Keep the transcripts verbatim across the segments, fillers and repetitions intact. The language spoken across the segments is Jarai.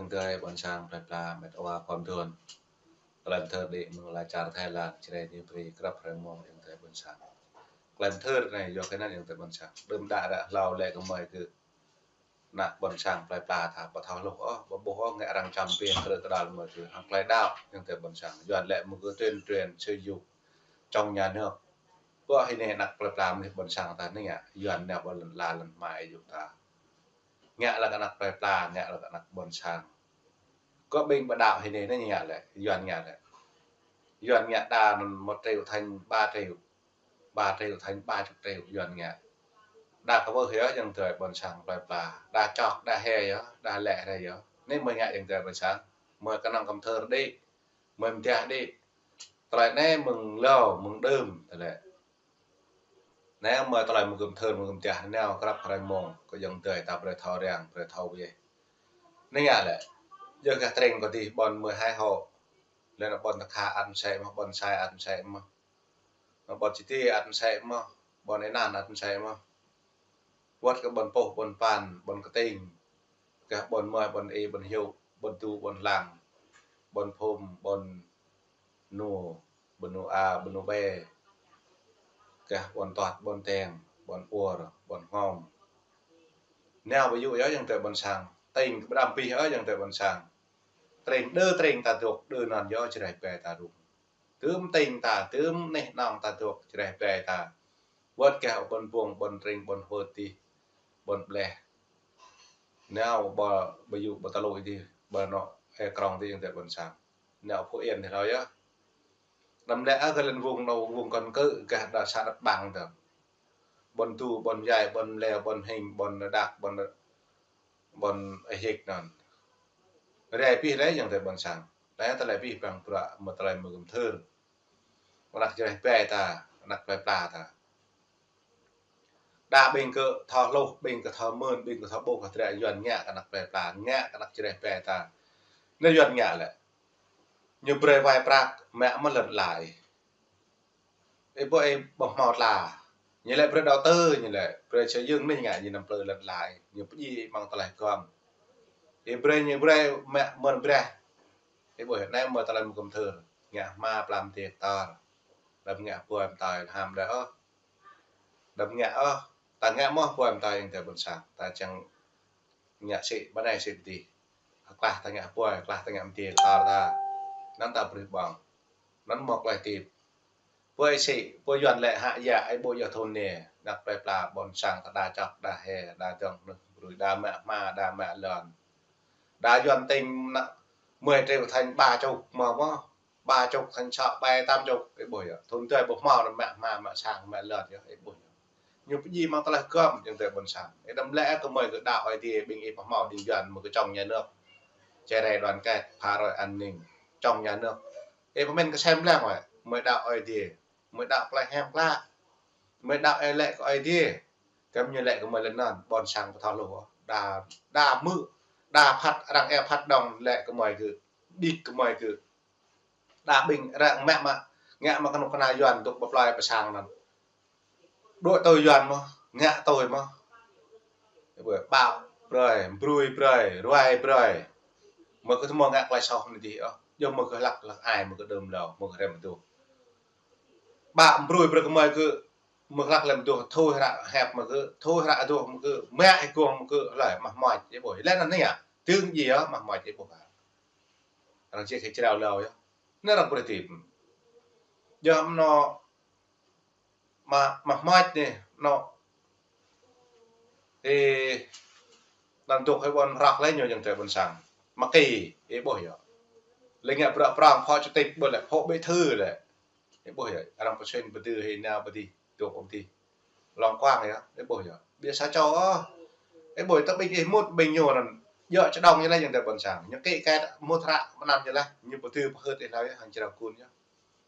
Gơi ƀôn sang plơi pla met wa khom đôn. Klem thơr đĭ mơ̆ng ala čar Thái Lan, čơđai ñu brơi krăp hrơi mông ayŏng adơi ƀôn sang. Klem thơr anai yua kơ anăn ayŏng adơi ƀôn sang. Đưm đă ră hlâo lĕ kơ mơi kơ ană ƀôn sang plơi pla ta ƀu thâo hluh ôh, ƀu ƀuh ôh, ngă arăng čăm pia krư̆ kơđăl mơi kơ hăng klei đăo ayŏng adơi ƀôn sang. Yuan lĕ mơ̆ng kơ tuyên truyền, giáo dục trong nhà nước. Ƀuh hĭ anai ană plơi pla mơnuih ƀôn sang ta anai ngă, Yuan anai ƀuh lăn ala lăn hmua ayŏng ta. Ngă lĕ kơ ană plơi pla, ngă lĕ kơ ană ƀôn sang. Kơ ƀing ƀu đăo hĭ anai ngă lĕ, Yuan ngă lĕ. Yuan ngă đa anŭn một triệu thành ba triệu, ba triệu thành ba chục triệu Yuan ngă. Đa kơ ƀuh yơh ayŏng adơi ƀôn sang plơi pla. Đa čŏk, đa hĕ yơh, đa lĕ hrơi yơh. Anai mơi ngă ayŏng adơi ƀôn sang. Mơi kơnơ̆ng klem thơr đĭ, mơi mơdah đĭ. Tơlơi anai mơ̆ng hlâo, mơ̆ng đưm, tơlơi. Anai mơi tơlơi mơ̆ng klem thơr, mơ̆ng mơdah, anai krăp hrơi mông, kơ ayŏng adơi ta brơi thâo răng, brơi thâo weh. Anai ngă lĕ, yua kơ tring kơ dih ƀôn mơi hai hộ. Lĕ anŭn ƀôn ta kha ăt sĕ mơ̆n, ƀôn sai ăt sĕ mơ̆n. Anŭn ƀôn čiti ăt sĕ mơ̆n, ƀôn ênan ăt sĕ mơ̆n. Wơ̆t kơ ƀôn pôh, ƀôn pan, ƀôn kơting, kơ ƀôn mơi, ƀôn ê, ƀôn hiu, ƀôn du, ƀôn lăng, ƀôn phum, ƀôn nu, ƀôn nu a, ƀôn nu bê, kơ ƀôn tuăt, ƀôn teng, ƀôn ur, ƀôn hngom. Nao ƀu yŭ yơh ayŏng adơi ƀôn sang, tring kơ ƀu đăm pih yơh ayŏng adơi ƀôn sang. Tring đơ tring ta dŏ, đơ anŭn yơh čơđai ƀai ta rŭng. Tơm tring ta, tơm neh nong ta dŏ, čơđai ƀai ta. Wơ̆t kơ ƀôn bông, ƀôn tring, ƀôn hơt dih, ƀôn ƀleh. Nao ƀu, ƀu yŭ, ƀu tơlơi dih, ƀu anŏ, ê krong dih ayŏng adơi ƀôn sang. Nao Phú Yên dih hlâo yơh. Đăm lĕ ơ kơ lĕ vùng anŭn, vùng kŏn kơ gah đa xã Đăp Băng tơm. Ƀôn du, ƀôn yai, ƀôn leo, ƀôn hing, ƀôn đak, ƀôn, ƀôn ê hik anŭn. Rai pih lĕ ayŏng adơi ƀôn sang. Lĕ tơlơi pih păng prăk mơ̆ tơlơi mơ̆ng klem thơr. Ană čơđai ƀai ta, ană plơi pla ta. Đa ƀing kơ thâo hluh, ƀing kơ thâo mơ̆n, ƀing kơ thâo ƀuh, kơ tơlơi Yuan ngă kơ ană plơi pla, ngă kơ ană čơđai ƀai ta. Anai Yuan ngă lĕ. Ñu brơi wai prăk, mă mơ̆ lŏn lai. Ê ƀuh ê ƀuh hmâo tla. Ñu lĕ brơi đầu tư, ñu lĕ brơi xây dựng anai ngă ñu năm plơi lŏn lai. Ñu pơdjai mơ̆ng tơlơi gom. Ê brơi ñu brơi mă mơ̆n brơi. Ê ƀuh anai mơ̆ tơlơi mơ̆ng klem thơr. Ngă hmua pla mơdê hektar. Đăm ngă pua mơtai ham đơi ôh. Đăm ngă ôh. Ta ngă mơ̆ pua mơtai ayŏng adơi ƀôn sang. Ta čang ngă sĭ, ƀơi anai sĭ pơdih. Klah ta ngă pua, klah ta ngă mơdê hektar ta. Anŭn ta brơi ƀơ̆ng. Anŭn mơ̆ klei tip. Pua ih sĭ, pua Yuan lĕ hă yă, ih ƀuh yơh thun anai. Ană plơi pla ƀôn sang ta đa čŏk, đa hĕ, đa dŏng, nơh brơi, đa mă hmua, đa mă lŏn. Đa Yuan tring anŭn mười triệu thành ba chục mơ̆ mơ̆. Ba chục thành sáu, bảy, tám chục, ih ƀuh yơh. Thun tơi ƀuh hmâo anŭn mă hmua, mă sang, mă lŏn yơh, ih ƀuh yơh. Ñu pơdjai mơ̆ng tơlơi gom ayŏng adơi ƀôn sang. Ih đăm lĕ kơ mơi kơ đăo Ơi Adai, ƀing ih ƀuh hmâo đi Yuan mơ̆ kơ trong nhà nước. Čơđai đoàn kết, phá rối an ninh, trong nhà nước. Ê, pơmĭn kơ sem lăng wă, mơi đăo Ơi Adai, mơi đăo klei hiam klă, mơi đăo ê lĕ kơ Ơi Adai. Kơ ñu lĕ kơ mơi lĕ anŭn, ƀôn sang ƀu thâo hluh. Đa, đa mơ̆, đa phat, arăng ê phat dŏng lĕ kơ mơi kơ, ƀĭt kơ mơi kơ. Đa ƀing arăng mă mă, ngă mă kơnuk kơna Yuan dŏ ƀơi plơi ƀơi sang anŭn. Đuaĭ tui Yuan mơ̆, ngă tui mơ̆. Ƀuh, ƀăo brơi, brui brơi, ruai brơi. Mơi kơ tơmơ̆ ngă klei soh anai dih ôh. Yua mơi kơ hlăk, hlăk ai, mơi kơ đưm hlâo, mơi kơ rem tuh. Ƀăo brui brơi kơ mơi kơ, mơi kơ hlăk lem tuh, thui hră hep mơi kơ, thui hră tuh mơi kơ, mă ih gong mơi kơ, hlơi, mah moch, ih ƀuh. Lĕ anŭn anai yơh, tơng djai yơh, mah moch, ih ƀuh. Arăng čih kơ črao hlâo yơh. Anai arăng brơi tip. Yơh mơnơ̆ng mă, mah moch anai, anŏ. Ê, anŭn dŏ hơi ƀôn hrăk lĕ ñu ayŏng adơi ƀôn sang. Mă kơ, ih ƀuh yơh. Lĕ ngă bruă prŏng, phó chủ tịch ƀuh lĕ, phó bí thư lĕ. Ih ƀuh yơh, arăng pơsĭn pơdư hơi nao pơdih, dŏ pơdih. Lòng quang yơh, ih ƀuh yơh. Biă sa čô ôh. Ih ƀuh tơ ƀing ih mŭt ƀing ñu anŭn. Yua čơđông ñu lĕ ayŏng adơi ƀôn sang. Ñu kĭ kĕt mŭt hră mơnam ñu lĕ. Ñu pơdư pơhưt ih hlâo yơh, hăng črao kun yơh.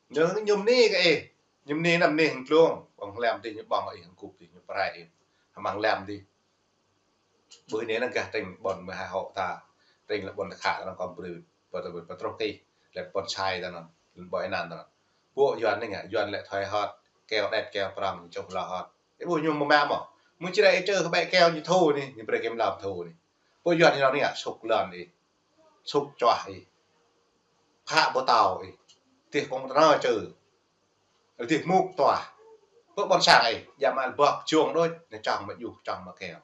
Ñu, ñu mơni kơ ih. Ñu mơni anăm mơni hăng tlung, ƀơ̆ng hlem dih ñu ƀơ̆ng ih hăng kup dih ñu pơrai ih. Hăng hlem dih. Ƀơi anai anŭn gah tring ƀôn mơi hai hộ ta. Tring lĕ ƀôn ta khă ta anŭn kŏm brơi, pơtruh, pơtruh kih, lĕ ƀôn sai ta anŭn, lĕ ƀôn ênan ta anŭn. Ƀuh Yuan anai ngă, Yuan lĕ thoi hŏt, keo đĕt keo prŏng, čuh hlâo hŏt. Ih ƀuh ñu mơ̆ mă mơ̆. Mơ̆ čơđai ih čơ kơ ƀĕ keo ñu thu anai, ñu brơi kơ mlam thu anai. Ƀuh Yuan ñu anai ngă, sŭk lŏn ih. Sŭk čuah ih. Phă pơtao ih. Tih kông tơnao čơ. Tih mŭk tuah. Pơ ƀôn sang ih. Djă mă bŏk jông đôč. Nê čong mă juh, čong mă keo.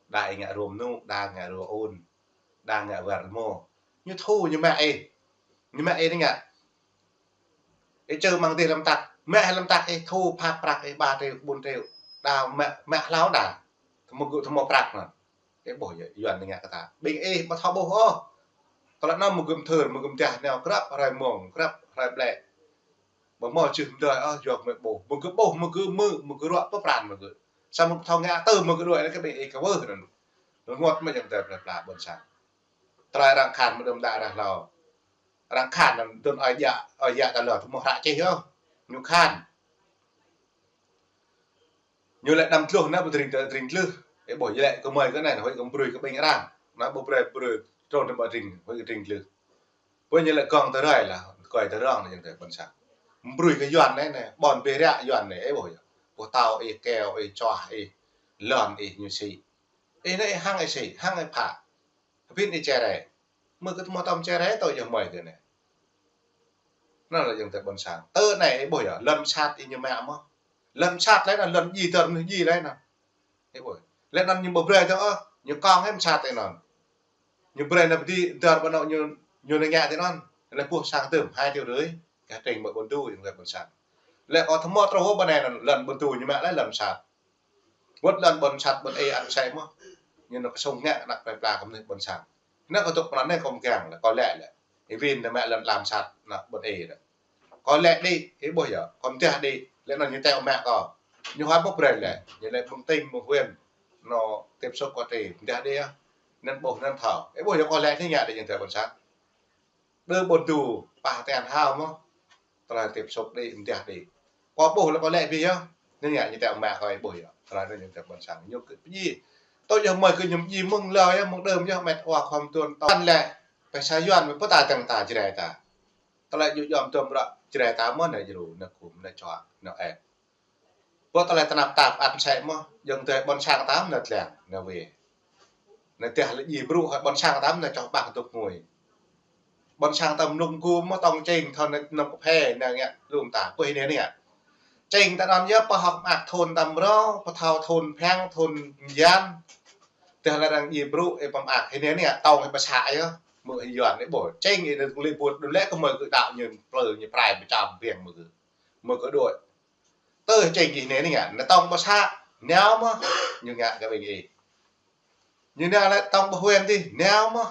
Đa ih ngă rôm nŭ, đa ngă rô ôn. Đa ngă wơr mô. Ñu thu ñu mă ih. Ñu mă ih anai ngă. Ih čơ mơ̆ng tih lăm tăk. Mă lăm tăk ih thu phă prăk ih ba triệu, bốn triệu. Đa mă, mă hlâo đa. Thâo mơ̆ gơ̆ thâo mơ̆ prăk anŭn. Ih ƀuh yơh, Yuan anai ngă kơ ta. Ƀing ih ƀu thâo ƀuh ôh. Tơlơi anŭn mơ̆ gơ̆ mơthưr, mơ̆ gơ̆ mơdah nao grăp hrơi mông, grăp hrơi ƀlĕ. Ƀu hmâo čih mơdơi ôh, yua mơ̆ ƀuh. Mơ̆ gơ̆ ƀuh, mơ̆ gơ̆ mơ̆, mơ̆ gơ̆ ruă pơ pran mơ̆ gơ̆. Samơ̆ ƀu thâo ngă tơ mơ̆ gơ̆ đuaĭ anŭn kơ ƀing ih kơ wơh anŭn. Rơngot mơ̆ jăm tơ plơi pla ƀôn sang. Tơlơi arăng khan mơ̆ đơ̆m đă arăng hlâo. Arăng khan anŭn dŭn ơi djă, ơi djă ta lơ thâo mơ̆ hră čih yơh. Ñu khan. Ñu lĕ năm tluh anai ƀu tring tơ tring tluh. Ih ƀuh lĕ kơ mơi kơ anai, huĭ kơ brơi kơ ƀing arăng. Anai ƀu brơi brơi trôn tơm ƀu tring, huĭ kơ tring tluh. Ƀuh ñu lĕ gong tơrơi lah, kơi tơrong lah jăm tơ ƀôn sang. Brơi kơ Yuan anai anai, ƀôn bê ră Yuan anai, ih ƀuh yơh. Pơtao ih, keo ih, čuah ih, lŏn ih ñu sĭ. Ih anai ih hăng ih sĭ, hăng ih phă. Hơbĭn ih čơrai. Mơ̆ kơ tơmô tơm čơrai tơ yơh mơi kơ anai. Anŭn lah jăm tơ ƀôn sang. Tơ anai ih ƀuh yơh, lŏn sat ih ñu mă mơ̆. Lŏn sat lĕ anŭn, lŏn djai dơr mơnuih djai lĕ anŭn. Ih ƀuh. Lĕ anŭn ñu ƀu brơi tơ ôh, ñu kông hĭ sat ih anŭn. Ñu brơi anŭn pơdĭ dơr ƀơi anŭn ñu, ñu nao ngă tơ anŭn. Lĕ ƀuh sang tơm hai triệu rưỡi. Kơ tring ƀơi ƀôn du jăm tơ ƀôn sang. Lĕ kơ tơmô trô hô ƀơi anai anŭn, lŏn ƀôn du ñu mă lĕ lŏn sat. Wơ̆t lŏn ƀôn sat ƀôn ih ăt sĕ mơ̆. Ñu nao kơsŭng ngă kơ anăk plơi pla kơ mơnuih ƀôn sang. Anŭn kơ tŭk pran anai kông kiăng lĕ, kâo lĕ lĕ. Ih wĭn anai mă lŏn lam sat anăk ƀôn ih lĕ. Kâo lĕ đĭ, ih ƀuh yơh, kâo mơdah đĭ, lĕ anŭn ñu teo mă kâo. Ñu hơbĭ ƀuh brơi lĕ, ñu lĕ mơ̆ng tỉnh, mơ̆ng huyện, nao tiếp xúc kâo tơ, mơdah đĭ yơh. Anŭn ƀuh anŭn thâo. Ih ƀuh yơh kâo lĕ anai ngă đĭ jăm tơ ƀôn sang. Đơ ƀôn du, pah tian hao mơ̆. Tơlơi tiếp xúc đĭ, mơdah đĭ. Kâo ƀuh lĕ kâo lĕ ƀĭ yơh. Anŭn ngă ñu teo mă kâo ih ƀuh yơh. Tơlơi anŭn jăm tơ ƀôn sang. Ñu kơ pơdjai. Tơ yơh mơi kơ ñu pơdjai mơ̆ng lơ yơh, mơ̆ng đơm yơh, mĕt wa khŏm tuan tơl lĕ. Pơsa Yuan mơ̆ pơtă tơng ta Jrai ta. Tơlơi djơ̆ djŏm tơm ră Jrai ta mơ̆ anai jru, anai kŭm, anai čuă, anai ĕp. Ƀơi tơlơi tơnap tap ăt sĕ mơ̆, jăm tơ ƀôn sang ta mơ̆ anai tlang, anai wê. Anai tơl lĕ djai brŭ hă ƀôn sang ta mơ̆ anai čoh ƀăng tŭk ngui. Ƀôn sang ta mơnŭk gum mơ̆ tong čing thon anai nŏk kơphê anai ngă lŭm ta, pơih anai anai ngă. Čing ta anŭn yơh pơhŏk mơak thun ta mrô, pơthâo thun pheng, thun mơyan. Tơl lĕ arăng djai brŭ, ih pơmơak, anai anai ngă tong ih pơsă yơh, mơ̆ ih Yuan ih ƀuh. Čing ih đơ̆ng lĕ ƀuh, đơ̆ng lĕ kơ mơi kơ đaŏ ñu plư, ñu prai, pơčăm biang mơi kơ. Mơi kơ đuaĭ. Tơ čing ih anai anai ngă, anai tong pơsă, nao mơ̆, ñu ngă kơ ƀing ih. Ñu nao lĕ tong pơ huyện dih, nao mơ̆.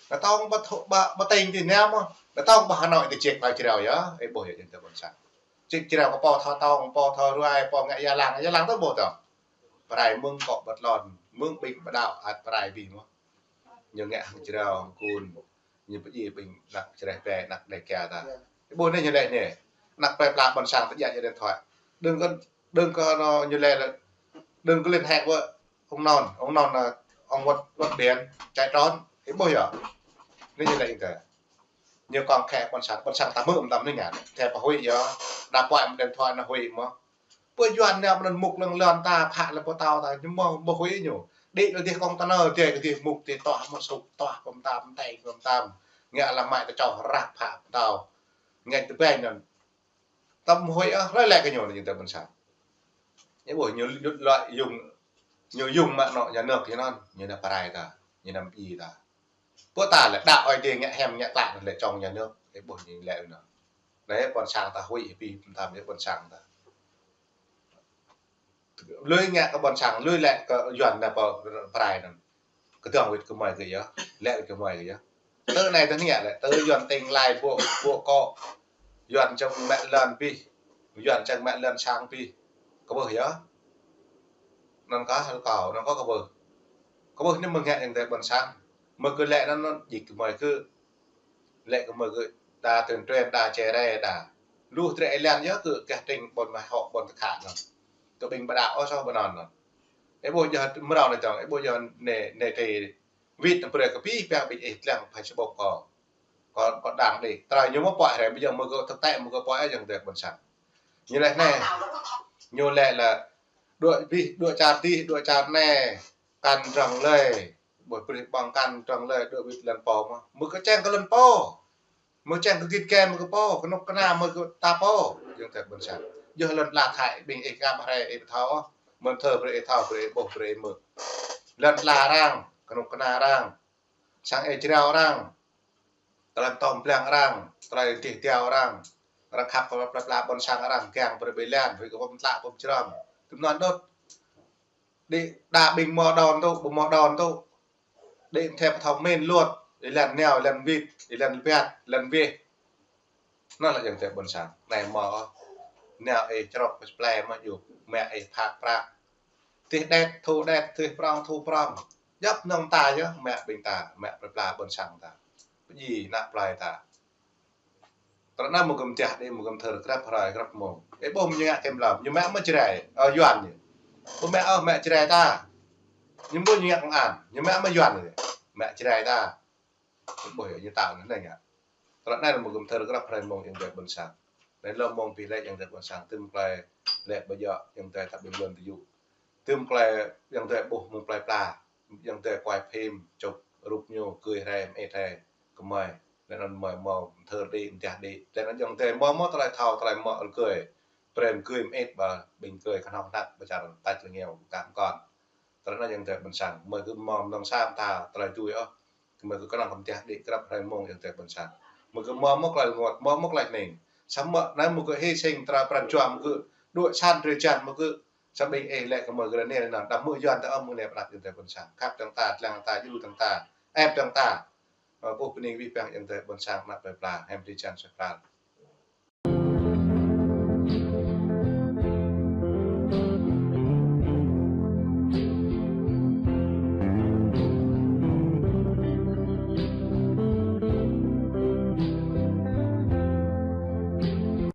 Anai tong pơ thu-, pơ, pơ tỉnh dih, nao mơ̆. Anai tong pơ Hà Nội dih čih pơ Jrai yơh, ih ƀuh yơh jăm tơ ƀôn sang. Čih Jrai kơ pô thâo tong, pô thâo ruai, pô ngă Gia Lang, Gia Lang tơ ƀuh tơ. Prai mơ̆ng kŏ ƀơi lŏn, mơ̆ng ƀing pơđaŏ ăt prai ƀĭ mơ̆. Ñu ngă hăng Jrai hăng Kun. Ñu pơdjai ƀing anăk Jrai pĕ, anăk Đêga ta. Ih ƀuh anai ñu lĕ anai. Anăk plơi pla ƀôn sang ta djă điện thoại. Đơ̆ng kơ, đơ̆ng kơ anŭn ñu lĕ lĕ. Đơ̆ng kơ liên hệ với ông Nòn, ông Nòn là ông Quảng, Quảng Điền, chạy trốn. Ih ƀuh yơh. Anai ñu lĕ anai tơ. Ñu kông khe ƀôn sang, ƀôn sang ta mơ̆ mơtam anai ngă. Tơl pơhuĭ yơh. Đa puăi mă điện thoại anŭn huĭ mơ̆. Pơ Yuan anai ƀơi anŭn mŭk lăng lŏn ta, phă lăng pơtao ta, ñu mơ̆ ƀu huĭ ñu. Đĭ lĕ dih kông tơnao, dih kơ dih mŭk, dih tuah mơ̆ sŭk, tuah pơm tam, tĕng pơm tam. Ngă lăm mă ta čoh rah phă pơtao. Ngă tơbĕng anŭn. Tơm huĭ ôh, hlơi lĕ kơ ñu anai jăm tơ ƀôn sang. Ih ƀuh ñu lŭt lŏi yŭng, ñu yŭng mă anŏ nhà nước ñu anŭn, ñu anai prai ta, ñu anai pơdjai ta. Pơ ta lĕ đaŏ ơi dih ngă hiam ngă klă anŭn lĕ čong nhà nước, ih ƀuh ñu lĕ anŭn. Anai ƀôn sang ta huĭ ƀĭ pơm tam yơh ƀôn sang ta. Lui ngă kơ ƀôn sang, lui lĕ kơ Yuan anai pơ prai anŭn. Kơdơ̆ng wĭt kơ mơi kơ yơh, lĕ wĭt kơ mơi kơ yơh. Tơ anai tơ anai lĕ, tơ Yuan tỉnh lai ƀô̆, ƀô̆ kŏ. Yuan čang mă lŏn ƀĭ, Yuan čang mă lŏn sang ƀĭ. Kơ ƀuh yơh. Anŭn kah hal kâo, anŭn kah kơ ƀuh. Kơ ƀuh anai mơ̆ng ngă jăm tơ ƀôn sang. Mơi kơ lĕ anŭn, anŭn djik kơ mơi kơ. Lĕ kơ mơi kơ đa tuyên truyền, đa Jrai đa. Lu Jrai ih lăng yơh kơ gah tring ƀôn mă hŏ ƀôn tơkhă anŭn. Kơ ƀing pơđaŏ ôh soh ƀơi anŭn anŭn. Ih ƀuh yơh mrâo anai tong, ih ƀuh yơh anai, anai tơ wĭt anŭn brơi kơ ƀĭ, pĕ ƀĭ ih lăng Facebook kâo. Kâo, kâo đăng đĭ. Tơlơi ñu mơ̆ puăi hrĕ, ƀu djơ̆ mơi kơ thực tế mơi kơ puăi jăm tơ ƀôn sang. Ñu lĕ anai. Ñu lĕ lĕ. Đuaĭ ƀĭ, đuaĭ čar dih, đuaĭ čar anai. Kăn rŏng lơi. Ƀơi brơi ƀơ̆ng kăn trăng lĕ đuaĭ wĭt lăn pô mơ̆. Mơ̆ kơ čang kơ lăn pô. Mơ̆ čang kơ git gai mơ̆ kơ pô, kơnuk kơna mơ̆ kơ ta pô, ayŏng adơi ƀôn sang. Yua lăn tla Thái Bình ih kăm hrơi ih ƀu thâo. Mơ̆n thơ brơi ih thâo, brơi ih ƀuh, brơi ih mơ̆. Lăn tla arăng, kơnuk kơna arăng. Sang ih jrao arăng. Tơlơi tŏm blang arăng, tơlơi dih diao arăng. Arăng khăp kơ plơi pla ƀôn sang arăng, kiăng brơi ƀơi lăn, brơi kơ pơm tla pơm jrăm. Tơm non đôč. Đĭ đa ƀing mơ̆ đon tŭ, ƀu mơ̆ đon tŭ. Đĭ mơ̆ thep thâo mĭn luăt, ih lăn nao, ih lăn wĭt, ih lăn biăt, ih lăn weh. Anŭn lĕ ayŏng adơi ƀôn sang. Anai mơ̆, nao ih črŏk pơplai mơ̆ yua, mă ih phak prăk. Tih đet, thu đet, tih prŏng, thu prŏng. Djŏp nŏng ta yơh, mă ƀing ta, mă plơi pla ƀôn sang ta. Pơdjai ană plơi ta. Tơlơi anŭn mơ̆ gơ̆m tah đĭ, mơ̆ gơ̆m thâo grăp hrơi, grăp mông. Ih ƀuh mơ̆ ñu ngă kem lăm, ñu mă mơ̆ Jrai, ơ, Yuan ñu. Ƀu mă ôh, mă Jrai ta. Ñu ƀu ñu ngă công an, ñu mă mơ̆ Yuan ñu. Mă Jrai ta. Ih ƀuh yơh, ñu tao anai ngă. Tơlơi anai mơ̆ gơ̆m thâo grăp hrơi mông ayŏng adơi ƀôn sang. Anai lơ̆m mông pih lĕ ayŏng adơi ƀôn sang, tơm klai lĕ ƀơi yơh, ayŏng adơi ta ƀing lŏn tơyŭ. Tơm klai ayŏng adơi ƀuh mơ̆ng plơi pla, ayŏng adơi quay phim, chụp rup ñu, gơi hrơi, mơit hrơi, kơmơi. Lĕ anŭn mơi mơ̆ thâo đĭ, mơ̆ tah đĭ. Lĕ anŭn ayŏng adơi mơ̆ mơ̆ tơlơi thâo, tơlơi mơ̆ ôl gơi. Brơi gơi mơit ƀă, ƀing gơi kơnơ̆ng hơnăk, ƀă čar tač lĕ ngiao, kăm kon. Tơlơi anŭn ayŏng adơi ƀôn sang, mơi kơ mơ̆ mơnơ̆ng sa ta, tơlơi tui ôh. Mơi kơ kơnơ̆ng kơm tah đĭ grăp hrơi mông ayŏng adơi ƀôn sang. Mơi kơ mơ̆ mơ̆ tơlơi rơngot, mơ̆ mơ̆ tơlơi hnĭng. Samơ̆ anai mơi kơ hy sinh tơlơi pran jua mơi kơ đuaĭ sang drơi jăn mơi kơ sa ƀing ih lĕ kơ mơi kơ anai anŭn. Đăm mơ̆ Yuan ta ôh, mơ̆ anai pơnăp ayŏng adơi ƀôn sang. Khăp tơ̆ng ta, tlang ta, djru tơ̆ng ta, ĕp tơ̆ng ta. Ơ, ƀuh bơni abih bang ayŏng adơi ƀôn sang, ană plơi pla, hăm drơi jăn suaih pral.